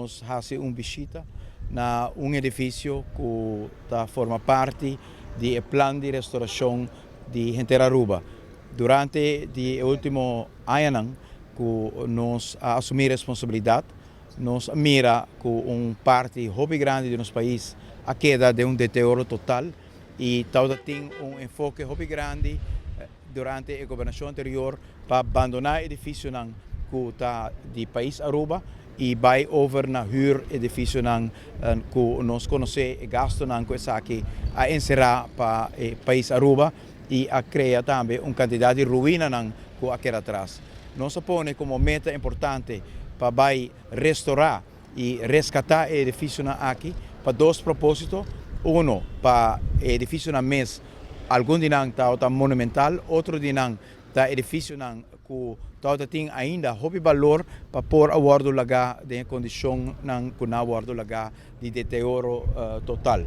nos hasi un bishita na un edifisio ku ta forma parti di e plan di restorashon di henter Aruba. Durante di e último añanan ku nos a asumí responsabilidat, nos a mira ku un parti hopi grandi di nos pais a keda den un deterioro total i tabatin un enfoke hopi grandi durante e gobernashon anterior pa bandoná edifisionan ku ta di pais Aruba i bai over na huur edifisionan, ku nos konosé e gastonan ku esaki a enserá pa e pais Aruba i a krea tambe un kantidat di ruinanan ku a keda atras. Nos a pone komo meta importante pa bai restorá i reskatá e edifisionan aki pa dos propósito. Uno, pa e edifisionan mes, algun di nan ta monumental, otro di nan ta edifisionan ku tin ainda hopi balor pa por a wòrdu lagá den kondishonnan ku nan a wòrdu lagá di deterioro total.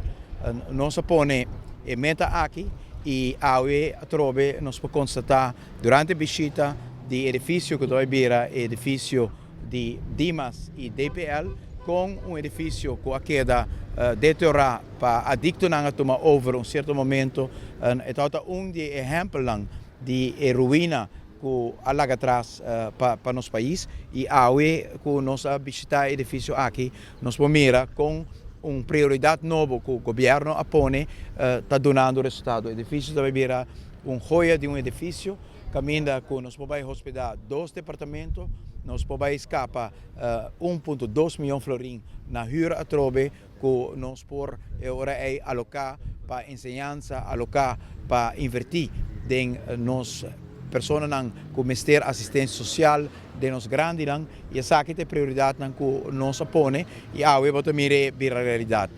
Nos a pone e meta aki i awe atrobe nos por konstatá durante bishita di edifisio ku ta bira edifisio di Dimas i DPL, ku un edifisio ku a keda deteriorá pa adiktonan a tuma over un sierto momento, e ta un di ehèmpelnan di ruina ku a laga atras pa nos pais. I awe ku nos a bishitá e edifisio aki, nos por mira ku un prioridat nobo ku gobièrnu a pone ta dunando resultado. E edifisio ta bira un joya di un edifisio kaminda ku nos por hospedá dos departamento, nos por skapa 1.2 mion florin na huur atrobe ku nos por ora ei aloká pa enseñansa, aloká pa invertí den nos personanan ku mester asistensia sosial, den nos grandinan, i esaki ta e prioridatnan ku nos a pone i awe bo ta mira bira realidat.